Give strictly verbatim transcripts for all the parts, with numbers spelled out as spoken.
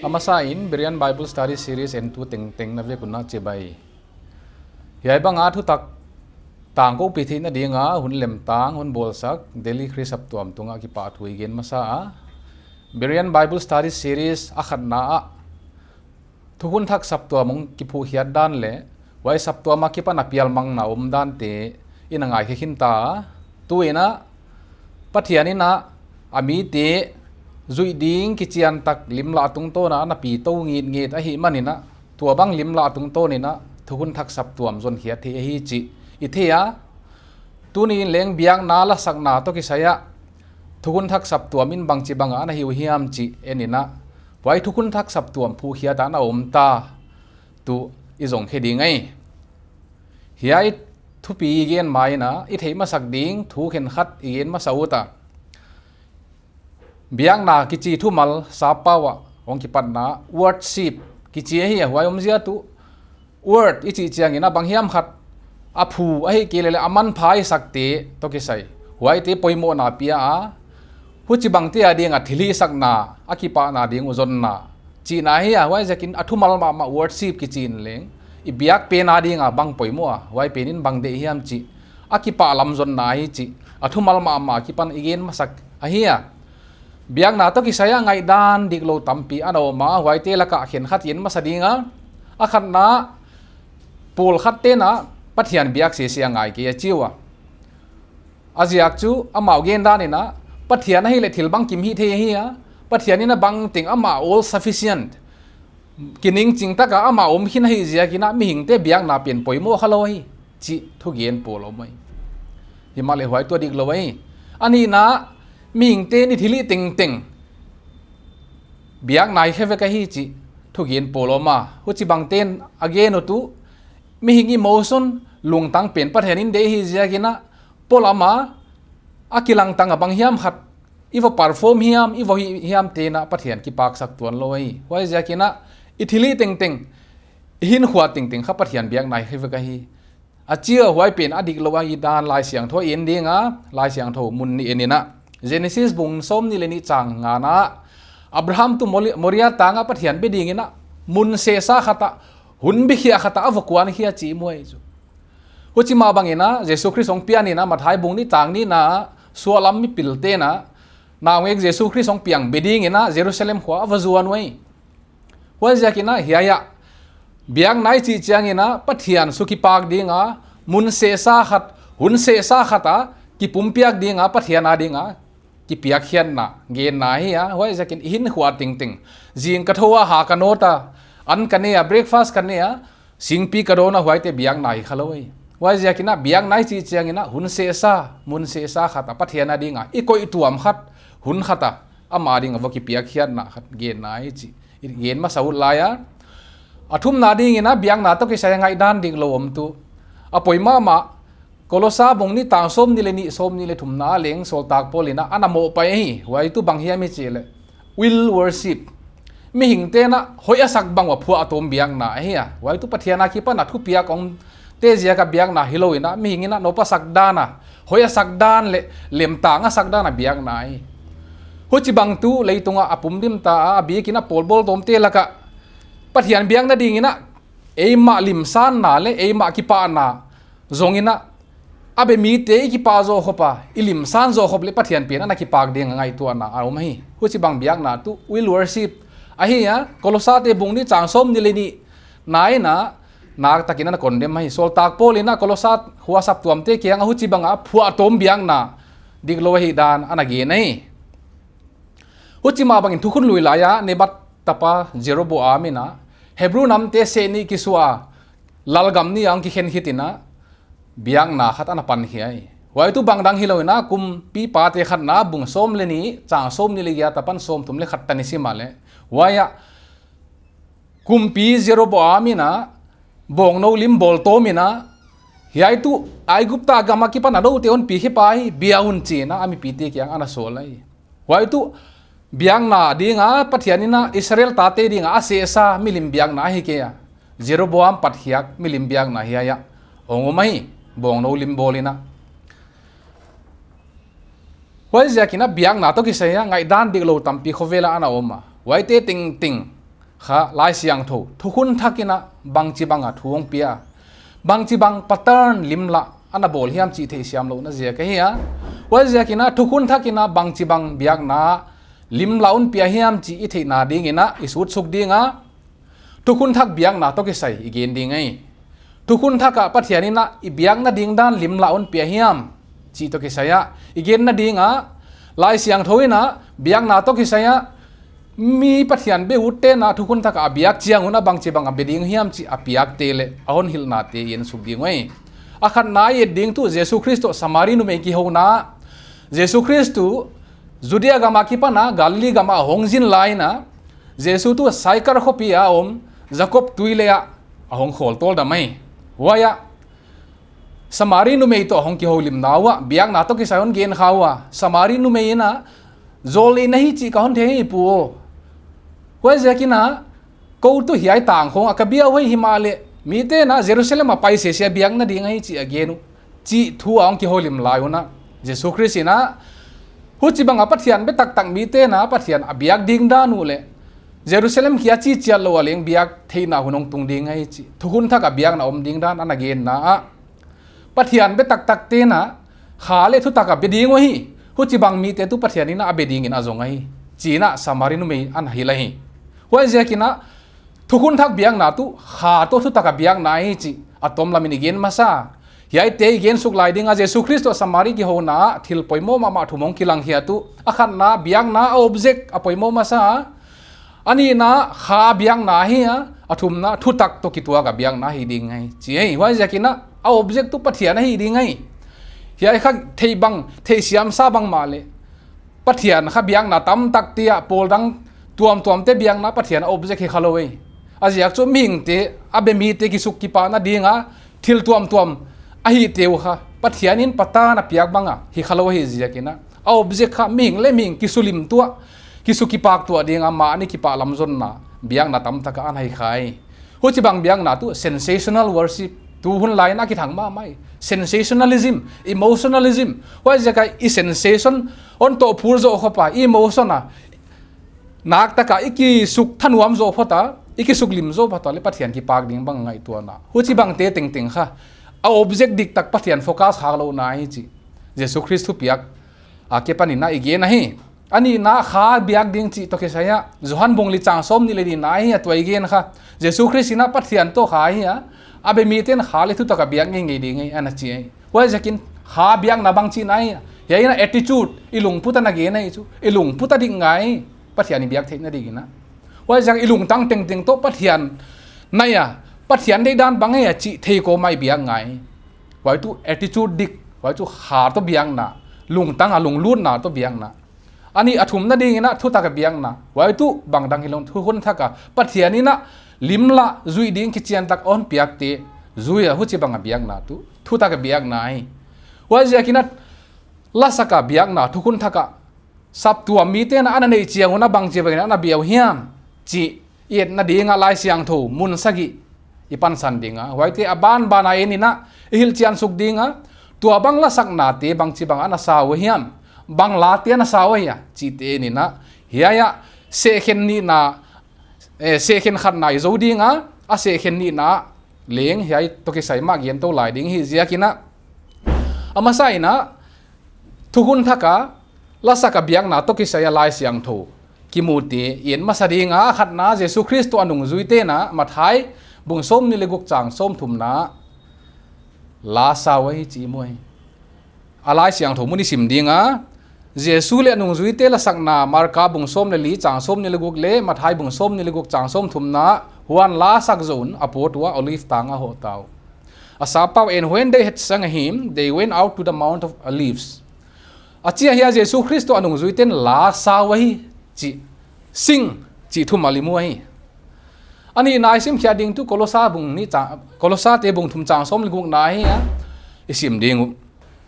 A masa in Berean Bible Study Series entu tengteng na vek un chibai. Hiai bang a thutak tangkoupih theihna ding a hun lemtang, hun bawlsak Delhi Khrist Saptuam tungah kipahthu i gen masa a. Berean Bible Study Series a khatna ah thukhun thak saptuam hong kiphuhkhiat dan leh huai saptuam akipan a pialmangna omdante i na ngaikhe khin ta. Tu in a Pathian in a a mite zuih ding kichiantak lim lah tungtawn a na pitou ngitngit ahihman in a, tuabang lim lah tungtawn in a thukhun thak saptuam zonkhiat theih ahi chih i thei a. Tuni in leng biakna lasakna toh kisai a thukhun thak saptuam in bangchibang a na hi uh hiam chih en in a, huai thukhun thak saptuam phuhkhiat a na om ta tuh i zonkhe ding ahi. Hiai thupi i gen ma in a, i theih masak ding thu khenkhat i gen masa ut a. Biakna kichi thumal sappau ah hong kipatna worship kichi ahi a, huai omzia tuh word i chih chiang in a bang hiam khat a phu ahihkeileh a manpha i sakte toh kisai, huaite poimohna pia a, huchibangte a ding a thilhihsakna, a kipahna ding uh zonna chihna ahi a. Huaiziakin a thumal mahmah worship kichi in leng i biak pen a ding a bang poimoh a, huai pen in bang deih hiam chih, a kipah lam zonna ahi chih a thumal mahmah akipan i gen masak ahi a. Biakna toh kisai a ngaihdan diklou tampi ana om a, huaite lak ah khenkhat i en masa ding a. A khatna, pawlkhatte'n a Pathian biak sese a ngai kei a chi ua. A ziak chu amau gen dan in a, Pathian ahihleh thil bangkim hih thei ahi a, Pathian in a bangteng amah all sufficient, kiningching tak a amah om khin ahih ziakin a mihingte biakna pen poimoh khalou hi chih thugen pawl om ahi. Himahleh huai tuh diklou ahi. A nihna, mihingte'n i thilhih tengteng biakna hi khe vek ahi chih thugen pawl om a. Huchibangte'n a gen uh tuh mihing emotion, lungtang pen Pathian in deih ahih ziakin a, polam a a kilangtang a bang hiam khat i va perform hiam, i va hih hiamte'n a Pathian kipaksak tuanlou ahi. Huaiziakin a i thilhih tengteng, i hinkhua tengteng kha Pathian biakna hi khe vek ahi a chi a. Huai pen a diklou ahih dan Laisiangthou i en ding a, Laisiangthou mun nih en in a. Genesis bung sawmnih leh nih chang ngana, Abraham tuh Moli-, Moria tang a Pathian be ding in a, mun sehsa khat ah, hun bikhiah khat ah a va kuankhia chih i mu ahi chu. Huchi mah bang in a, Jesu Khrist hong pian in a, Matthai bung nih chang nihna, suahlam mipilte'n a, naungek Jesu Khrist hong piang be ding in a, Jerusalem khua a va zuan uh ahi. Huaiziakin a, hiai ah biakna i chih chiang in a, Pathian su kipak ding a, mun sehsa khat, hun sehsa khat a kipumpiak ding a, Pathian a ding a kipiakkhiatna genna ahi a. Huaiziakin i hinkhua tengteng, zing ka thou a, ha ka nawt a, an ka ne a, breakfast ka ne a, singpi ka dawn a, huaite biakna hi khalou ahi. Huaiziakin a biakna i chih chiang in a, hun sehsa, mun sehsa khat a Pathian a ding a i koih tuam khat, hun khat a amah ding a va kipiakkhiatna khat genna ahi chih i gen masa ut lai a. A thumna ding in a, biakna toh kisai a ngaihdan diklou om tuh a poi mahmah, Kolosa bung nih chang sawmnih leh nih, sawmnih leh thumna ah leng sawltak Paul in a ana mohpaih ahi. Huai tuh bang hiam i chih leh, will worship. Mihingte'n a hoih a sak bang ua phuahtawm biakna ahi a. Huai tuh Pathian akipan a thupiak omte ziak a biakna hilou in a, mihing in a nop a sak dan a, hoih a sak dan leh lemtang a sak dan a biakna ahi. Huchibang tuh leitung ah a pumdim ta a, a bikin a pawl bawltawmte lak ah Pathian biakna ding in a, eimah limsanna leh eimah kipahna zong in a, a be mite i kipah zoh khop a, i limsan zoh khop leh Pathian pen ana kipak ding a ngaihtuahna a om ahi. Huchibang biakna tuh will worship ahi a. Kolosate bung nih chang sawmnih leh nih na in a, naktakin ana condemn ahi. Sawltak Paul in a Kolosa khua saptuamte kiang ah huchibang a phuahtawm biakna diklou ahih dan ana gen ahi. Huchi mah bang in thukhun lui lai a Nebat tapa Jeroboam in a, Hebru namte seh nih kisuah a, lalgam nih a hong kikhen khit in a, biakna khat ana pankhia ahi. Huai tuh bangdang hilou in a, Kumpipate khatna bung sawm leh nih, chang sawmnih leh giat apan sawmthum leh khat tan i sim a leh, huai ah kumpi Jeroboam in a, bawngnou lim bawltawm in a, hiai tuh Aigupta gam akipan a doute hon pi khe pah hi, bia un chi in a, a mipite kiang ana sawl ahi. Huai tuh biakna ding a, Pathian in a Israel tate ding a a sehsa milim biakna ahi kei a. Jeroboam patkhiak milim biakna hiai ah hong om ahi, bawngnou lim bawl in a. Huaiziakin a biakna toh kisai a ngaihdan diklou tampi khovel ah ana om a. Huaite tengteng kha Laisiangthou thukhun thak in a bangchibang a thu hong pia, bangchibang pattern limlah ana bawl hiam chih theihsiam louhna ziak ahi a. Huaiziakin a thukhun thak in a bangchibang biakna limlah hon pia hiam chih i theihna dingin a i sutsuk ding a, thukhun thak biakna toh kisai i gen ding ahi. Thukhun thak ah Pathian in a i biakna ding dan limlah hon pia hiam chih toh kisai a i genna ding a, Laisiangthou in a biakna toh kisai a mi Pathian be utte'n a thukhun thak ah a biak chiang un a bangchibang a be ding hiam chih a piakte leh a hon hilhnate i ensuk ding uh ahi. A khatna i et ding tuh Jesu Khrist toh Samari numei kihouna. Jesu Khrist tuh Judea gam akipan a Galili gam ah a hong zin lai in a, Jesu tuh Saikar khopi a om Jakob tuileh ah a hong khawl tawldam ahi. Huai ah Samari numei toh a hong kihoulimna uah biakna toh kisai hon gen kha ua, Samari numei in a, "Zawlnei na hi chih ka hon thei hi, pu aw. Huaiziakin a kou tuh hiai tang khong ah ka bia uh ahi, himahleh mite'n a Jerusalem a pai sese a biakna ding ahi chih a gen uh," chih thu a hong kihoulim lai un a, Jesu Khrist in a huchibang a Pathian be taktak mite'n a Pathian a biak ding dan uh leh Jerusalem kia chi chiat lou a leng biak theihna hun hong tung ding ahi chih thukhun thak a biakna om ding dan ana genna ah, Pathian be taktakte'n a kha leh thutak a be ding uh ahi. Huchibang mite tuh Pathian in a be dingin a zong ahi, chi'n a Samari numei ana hilh ahi. Huaiziakin a thukhun thak biakna tuh kha toh thutak a biakna ahi chih a tomlam in i gen masa. Hiaite i gensuk lai ding a, Jesu Khrist toh Samari kihouna ah thil poimoh mahmah thum hong kilang hi a tuh. A khatna biakna a object a poimoh masa. A nihna kha biakna hi a, a thumna thutak toh kituak a biakna hi ding ahi chi ahi. Huaiziakin a a object tuh Pathian ahi ding ahi. Hiai kha theih bang, theihsiam sa bang mahleh Pathian kha biakna tamtakte ah, pawl dang tuamtuamte biakna Pathian a object hi kha lou ahi. A ziak chu mihingte, a be mite kisuk kipahna ding a thil tuamtuam a hihte uh kha Pathian in pattern a piak bang a hi kha lou ahi ziakin a, a object kha mihing leh mihing kisulim tuah, kisuk kipak tuah ding a mahni kipahlam zonna biakna tamtak a ana hi kha ahi. Huchibang biakna tuh sensational worship, tu hun lai in a kithang mahmah ahi. Sensationalism, emotionalism. Huaiziak a i sensation hon toh phur zoh khop a, i emotion a naktak a i kisuk thanuam zoh phot a, i kisuklim zoh phot a leh Pathian kipak ding bang ngaihtuahna, huchibangte tengteng kha a object diktak Pathian focus khak louhna ahi chih Jesu Khrist thupiak akipan in a i gen ahi. A nihna kha biak ding chih toh kisai a, Johan bung li chang sawmnih leh nihna ahi a, tua i gen kha. Jesu Khrist in a Pathian toh kha ahi a, a be mite'n kha leh thutak a biak ngeingei ding ahi ana chi ahi. Huaiziakin kha biakna bang chihna ahi a, hiai in a attitude, i lungput ana gen ahi chu, i lungput a dik ngai, Pathian i biak theihna dingin a. Huaiziak i lungtang tengteng toh Pathian nai a, Pathian deihdan bang ahi a chih thei kawm a i biak ngai. Huai tuh attitude dik, huai chu kha toh biakna, lungtang a lunglutna toh biakna. A nih a thumna dingin a thutak a biakna, huai tuh bangdang hilou in thukhun thak a Pathian in a limlah zuih ding kichiantak a hon piakte zui a huchibang a biakna tuh thutak a biakna ahi. Huaiziakin a lasak a biakna thukhun thak a saptuam mite'n a ana neih chiang un a bangchibang in a ana bia uh hiam chih i etna ding a Laisiangthou mun sagih i pansan ding a, huaite a banban a en in a i hilhchian suk ding a, tuabang lasaknate bangchibang ana sa uh hiam, bang late ana sa uh hia chihte en in a, hiai ah sehkhen nihna, eh, sehkhen khatna i zou ding a, a sehkhen nihna leng hiai toh kisai mah gen tou lai ding hi ziakin a, a masa in a thukhun thak a lasak a biakna toh kisai a Laisiangthou kimute i en masa ding a, a khatna Jesu Khrist toh a nungzuite'n a Matthai bung sawmnih leh guk chang sawmthumna la sa uh ahi chih i mu ahi. A Laisiangthou mun i sim ding a, Jesu leh a nungzuite lasakna Marka bung sawm leh li chang sawmnih leh guk leh Matthai bung sawmnih leh guk chang sawmthumna, huan la sak zoh un a pawt ua Olive tang a hoh ta uh. A sappau en, when they had sung a hymn, they went out to the Mount of Olives. A chi ahi a, Jesu Khrist toh a nungzuite'n la sa uh ahi chih, sing chih thumal i mu ahi. A nihna i simkhiak ding tuh Kolosa bung nih chang, Kolosate bung thum chang sawm leh gukna ahi a, i sim ding uh.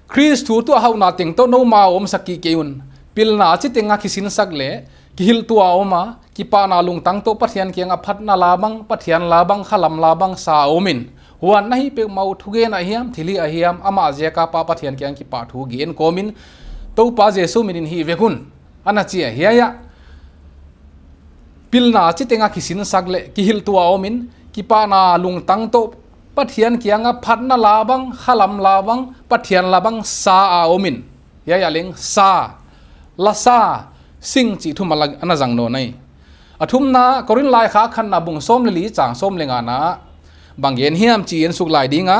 Khrist thu tuh a hauhna teng toh noumau omsak kei un. Pilna chiteng a kisinsak leh kihilh tuah a om a, kipahna lungtang toh Pathian kiang a phatna la bang, Pathian la bang, khalam la bang sa a om in, huan na hih peuhmah uh thugen a hiam, thilhih a hiam, amah ziak a Pa Pathian kiang kipahthu gen kawm in Toupa Jesu min in hih vek un, ana chi a. Hiai ah Pilna chiteng a kisinsak leh kihilhtuah a om in, kipahna lungtang toh Pathian kianga phatna la bang, khalam la bang, Pathian la bang sa a om in, hiai ah leng sa, la sa, sing chih thumal ana zang nawn ahi. A thumna, Korinth laikhak khatna bung sawm leh li chang sawm leh ngana bang gen hiam chih en suk lai ding a.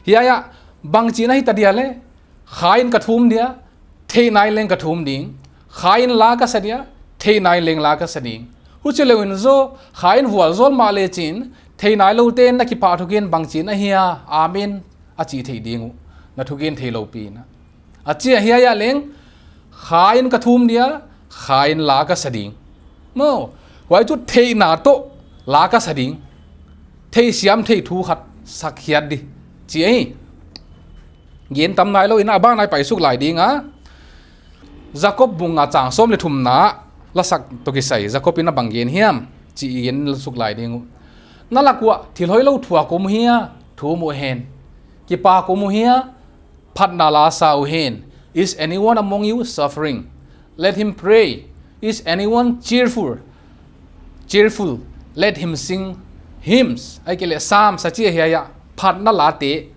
Hiai ah bangchi na hita dia leh, kha in ka thum dia, theihna in leng ka thum ding. Kha in la ka sa dia, theihna in leng la ka sa ding. Huchi lou in zaw, kha in vualzawl mahle chin, theihna in lou ten na kipahthu gen bangchi na hia, amen, a chi thei ding uh. Na thugen theilou pi in a. A chi a, hiai ah leng, kha in ka thum dia, kha in la ka sa ding. Maw, huai chu theihna toh la ka sa ding. Theisiam thei thu khat sak hiat di. Chi ahi. Gen tam nailou in a ban ah i pai suk lai ding a. Jakob bung nga chang sawm leh thumna, lasak toh kisai, Jakob in a bang gen hiam chih i gen suk lai ding uh. Na lak uah thil hoihlou thuak om hia, thum uhen. Kipak om hia, phatna la sa uhen. Is anyone among you suffering? Let him pray. Is anyone cheerful? Cheerful. Let him sing hymns. Ahihkeileh Psalms a chi a, hiai ah phatna late.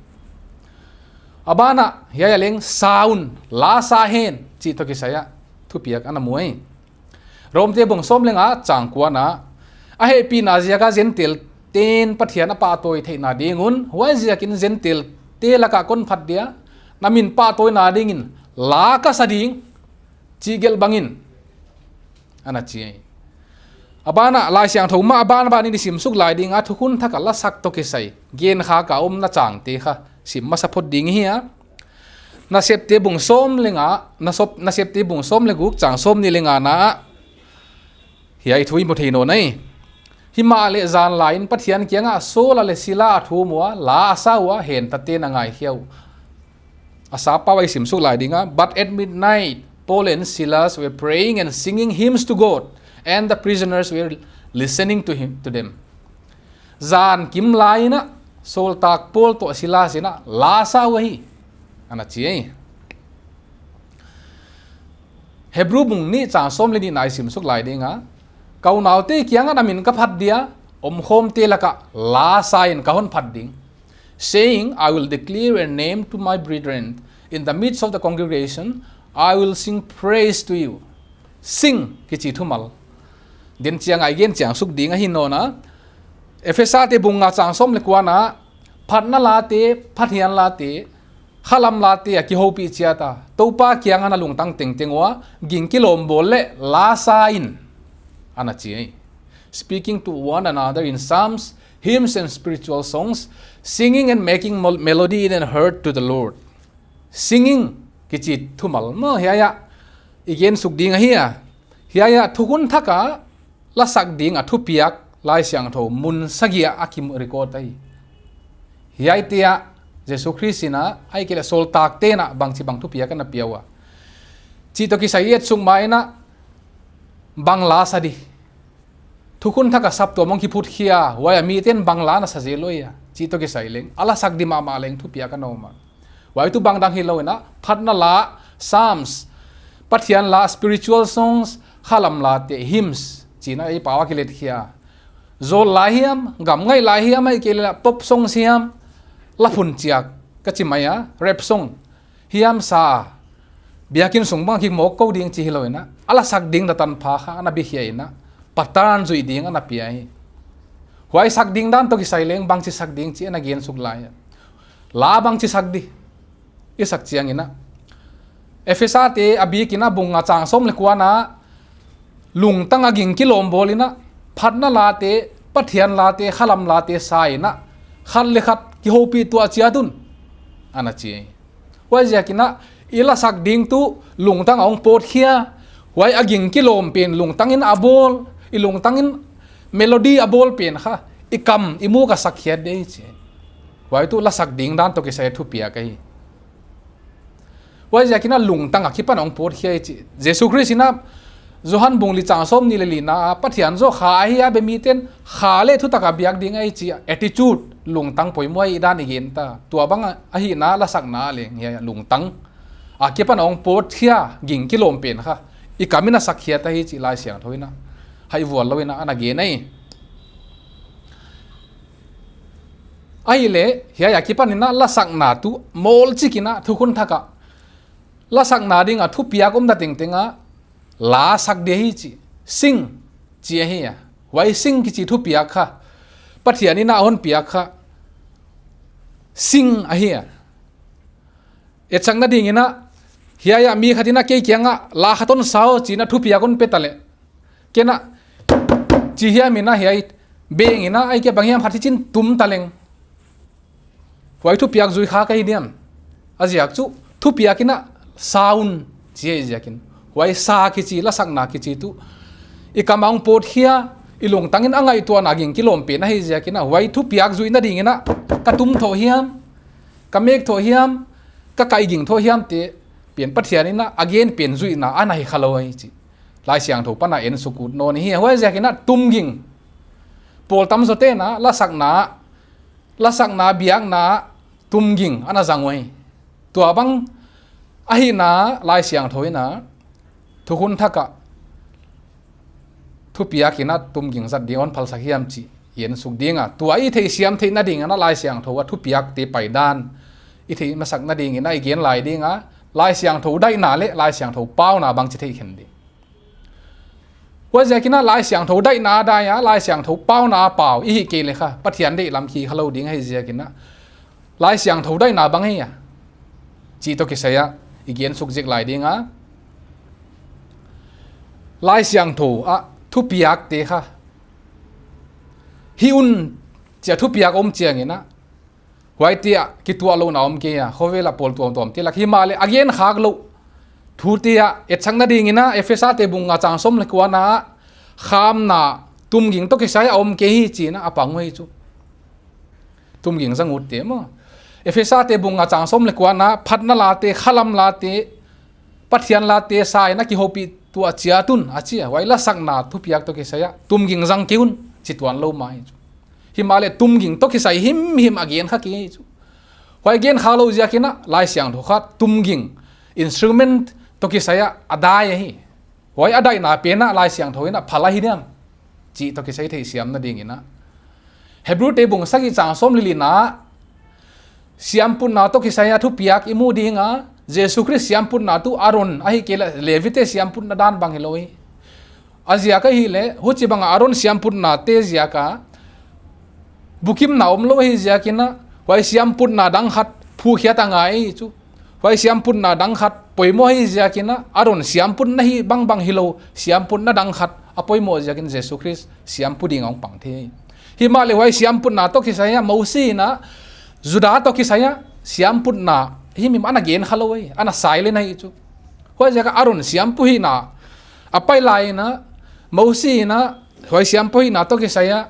A ban ah, hiai ah leng sa un, la sa hen, chih toh kisai a thupiak ana mu ahi. Romte bung sawm leh nga chang kuana, a hehpihna ziaka Gentile ten Pathian a pahtawi theihna ding un, huaiziakin Gentile te laka kon phat dia, na min pahtawina dingin la ka sa ding, chih gelh bangin, ana chi ahi. A ban ah, Laisiangthou mah a banban in i sim suk lai ding a, Thukhun Thak a lasak toh kisai gen kha ka omna changte kha sim masa phot ding hi a. Nasepte bung sawm leh nga, Nasop-, Nasepte bung sawm leh guk chang sawmnih leh ngana, hiai thu i mu thei nawn ahi. Himahleh zan lai in Pathian kianga Saul leh Sila a thum ua, la a sa ua, henta ten a ngaikhia uh. A sap pau ah i sim suk lai ding a. But at midnight, Paul and Silas were praying and singing hymns to God, and the prisoners were listening to him, to them. Zan kim lai in a, sawltak Paul toh Silas in a la sa uhi, ana chi ahi. Hebru bung nih chang sawm leh nihna i sim suk lai ding a. Ka unaute kianga na min ka phat dia, omkhawmte laka la sa in ka hon phat ding. Saying, I will declare your name to my brethren. In the midst of the congregation, I will sing praise to you. Sing kichi thumal. Den chiang a i gen chiang suk ding ahi nawn a. Ephesate bung nga chang sawm leh kuana, phatna late, Pathian late, khalam late a kihoupih chiat a, Toupa kianga na lungtang tengteng ua ging kilawm bawl leh la sa in, ana chi ahi. Speaking to one another in psalms, hymns and spiritual songs, singing and making mel-, melody in an heart to the Lord. Singing kichi thumal maw hiai ah i gen suk ding ahi a. Hiai ah Thukhun Thak a lasak ding a thupiak Laisiangthou mun sagih ah a ki record ahi. Hiaite ah Jesu Khrist in a, ahihkeileh sawltakte'n a bangchibang thupiak ana pia ua, chih toh kisai i et suk ma in a, bang la sa di. Thukhun Thak a saptuam hong kiphut khia, huai a mite'n bang la na sa zel uh hia, chih toh kisai leng, a lasak di mahmah leng thupiak ana om a. Huai tuh bangdang hilou in a, phatna la, psalms, Pathian la, spiritual songs, khalam late, hymns, chih in a ei pau a kilet khia. Zawl la hiam, gam ngaih la hiam, ahihkeileh pop songs hiam, la phun chiak, ka chi mai a, rap song hiam sa, biakin sung bang kik mawk kou ding chih hilou in a, a lasak ding na tanpha kha ana bikhia in a, pattern zuih ding ana pia hi. Huai sak ding dan toh kisai leng bangchi sak ding chih ana gen suk lai a. La bangchi sak di, i sak chiang in a. Ephesate a bik in a bung nga chang sawm leh kuana, lungtang a ging kilawm bawl in a, phatna late, Pathian late, khalam late sa in a, khat leh khat kihoupih tuah chiat un, ana chi. Huaiziakin a, i lasak ding tuh lungtang a hong pawt khia, huai a ging kilawm pen lungtang in a bawl, i lungtang in melody a bawl pen kha, i kam, i muk a sak khiat di ahi chi. Huai tuh lasak ding dan toh kisai thupiak ahi. Huaiziakin a lungtang a kipan hong pawt khia ahi chi. Jesu Khrist in a Johan bung li chang sawmnih leh lina ah, Pathian zaw kha ahi a, bemite'n kha leh thutak a biak ding ahi chi a, attitude, lungtang poimoh ahihdan i gen ta. Tuabang a, ahihna lasakna leng, hiai a lungtang a kipan hong pawt khia, ging kilawm pen kha, i kam in a sak khiat ahi chi Laisiangthou in a. Hai vual lou in a ana gen ei. Ahihleh, hiai akipan in a lasakna tuh, mawl chik in a thukhun thak ah lasakna ding a thupiak omna tengteng a, la sak di hi chi. Sing, chi ahi a. Huai sing kichi thupiak kha, Pathian in a hon piak kha, sing ahi a. Etsakna ding in a, hiai a mi khat in a kei kiang a la khat hon sa aw chi in a thupiak hon pe ta leh, ken a, chi hiam in a hiai beng in a, ahihkeileh bang hiam khat hichi in tum ta leng, huai thupiak zui kha ka hi diam? A ziak chu, thupiak in a sa un, chi ahi ziakin. Huai sa kichi, lasakna kichi tuh, i kam a hong pawt khia, i lungtang in a ngaihtuahna ging kilawm pen ahi ziakin a, huai thupiak zuihna ding in a, ka tum thoh hiam, ka mek thoh hiam, ka kai ging thoh hiam te pen Pathian in a, a gen pen zuihna ana hi kha lou ahi chi. Laisiangthou pan a en suk ut nawn hi. Huai ziakin a tum ging, pawl tam zawte'n a lasakna, lasakna biakna tum ging ana zang uhi. Tuabang ahihna Laisiangthou in a thukhun thak ah thupiak in a tum ging zat ding hon phalsak hiam chih i en suk ding a. Tua i theihsiam theihna ding in a Laisiangthou a thupiak te paidan i theih masakna ding in a i gen lai ding a. Laisiangthou daihna leh Laisiangthou pauna bangchi theih khen ding. Huaiziakin a Laisiangthou daihna dai a, Laisiangthou pauna pau i hih kei leh kha, Pathian deih lam hi kha lou ding ahi ziakin a, Laisiangthou daihna bang ahia chih toh kisai a i gen suk zek lai ding a. Laisiangthou a thupiak te kha, hih un chi a thupiak om chiangin a, huaite ah kituahlouhna om kei a, khovel a pawl tuamtuam te lak himahleh a gen khak louh thu te ah etsakna ding in a, Ephesa te bung nga chang sawm leh kua na ah, khamna tum ging toh kisai a om kei hi chi in a a pang uhi chu. Tum ging zang ut te maw. Ephesa te bung nga chang sawm leh kua na ah, phatna la te, khalam la te, Pathian la te sa in a kihoupih tuah chiat un a chi a, huai lasakna thupiak toh kisai a tum ging zang kei un chi tuan lou mah hi chu. Himahleh tum ging toh kisai himhim a gen kha kei hi chu. Huai gen kha lou ziakin a Laisiangthou kha tum ging instrument toh kisai a a dai ahi. Huai a daihna pen a Laisiangthou in a phal ahi diam chih toh kisai theihsiamna ding in a, Hebru te bung sagih chang sawm leh li na ah, siamputna toh kisai a thupiak i mu ding a, Jesu Khrist siamputna tuh Aron ahihkeileh Levi te siamputna dan bang hilou hi. A ziak ahihleh, huchibang a Aron siamputna te ziak a bukimna om lou ahi ziakin a, huai siamputna dang khat phuhkhiat a ngai chu. Huai siamputna dang khat poimoh ahi ziakin a, Aron siamputna hi bangbang hilou, siamputna dang khat a poimoh ziakin Jesu Khrist siampu ding a hong pang thei. Himahleh huai siamputna toh kisai a Mosi in a, Juda toh kisai a siamputna himhim ana gen kha lou hi, ana silent ahi chu. Huaiziak a Aron siampu hihna a pai lai in a, Mosi in a huai siampu hihna toh kisai a,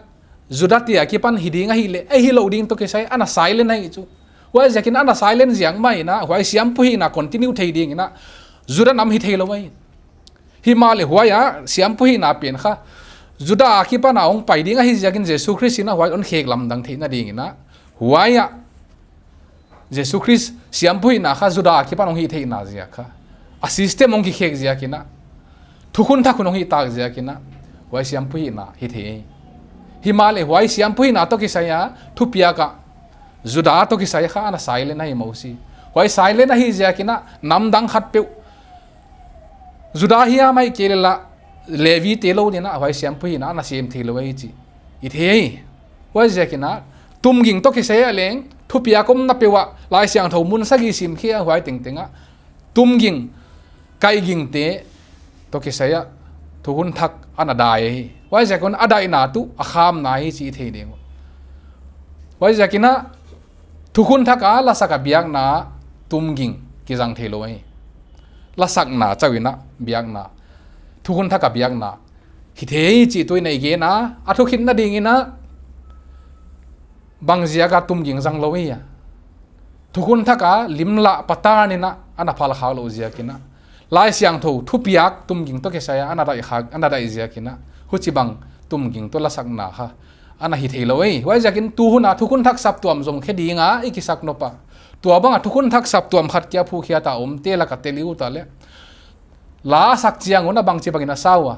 Juda te akipan hi ding ahihleh, ei hilou ding toh kisai ana silent ahi chu. Huaiziakin ana silent ziak mah in a, huai siampu hihna continue thei ding in a, Juda nam hi theilou ahi. Himahleh huai a siampu hihna pen kha, Juda akipan a hong pai ding ahi ziakin Jesu Khrist in a huai hon khek lamdang theihna ding in a, huai a Jesu Khrist siampu hihna kha Juda akipan hong hih theihna ziak kha, a system hong kikhek ziakin a, thukhun thak hun hong hih tak ziakin a, huai siampu hihna hi thei. Himahleh huai siampu hihna toh kisai a thupiak a, Juda toh kisai kha ana silent ahi Mosi. Huai silent ahi ziakin a, nam dang khat peuh, Juda hiam ahihkeileh Levi te lou ding in a, huai siampu hihna ana sem theilou ahi chih i thei. Huaiziakin a, tum ging toh kisai a leng thupiak omna peuh a, Laisiangthou mun sagih sim khia huai tengteng a, tum ging, kai ging te toh kisai a thukhun thak ana dai ahi. Huaiziakin a daihna tuh a khamna hi chih i thei ding uh. Huaiziakin a, thukhun thak a lasak a biakna tum ging kizang theilou ahi. Lasakna chauh in a biakna, thukhun thak a biakna hi thei chih tuin i gen a, a thukhitna ding in a, bang ziak a tum ging zang lou hia? Thukhun thak a lim lah pattern in a ana phal khak louh ziakin a, Laisiangthou thupiak tum ging toh kisai a ana daih khak, ana daih ziakin a, huchibang tum ging toh lasakna kha ana hi theilou hi. Huaiziakin tu hun a thukhun thak saptuam zong khe ding a i kisak nop a, tuabang a thukhun thak saptuam khat kia phuhkhiat a omte lak a tel i ut leh, la sak chiang un a bangchibang in a sa ua,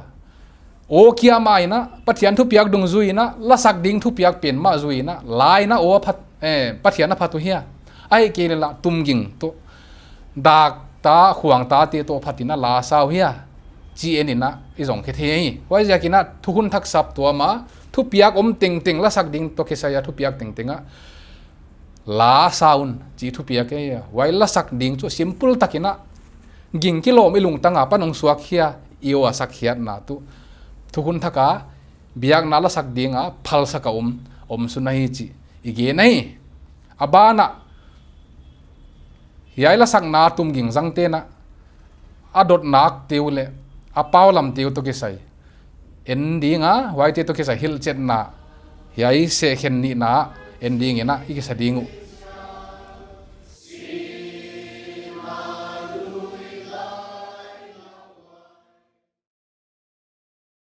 Aw kia mah in a, Pathian thupiak dungzui in a, lasak ding thupiak pen mah zui in a, la in a aw a phat, eh, Pathian a phat uh hia. Ahihkeileh la tumging toh, dak ta, khuang tate toh phat in a la sa uh hia, chi en in a i zong khe thei hi. Huaiziak in a thukhun thak saptuam a thupiak om tengteng, lasak ding toh kisai a thupiak tengteng a la sa un chi thupiak e. Huai lasak ding chu simple tak in a, ging kilawm i lungtang a pan hong suak khia, i aw a sak khiatna tuh thukhun thak a biakna lasak ding a phalsak a om, om sun ahi chih i gen ahi. A ban ah, hiai lasakna tumging zangte'n a, a dotnate uh leh a paulamte uh toh kisai en ding a, huaite toh kisai hilhchetna, hiai sehkhen nihna en ding in a i kisa ding uh.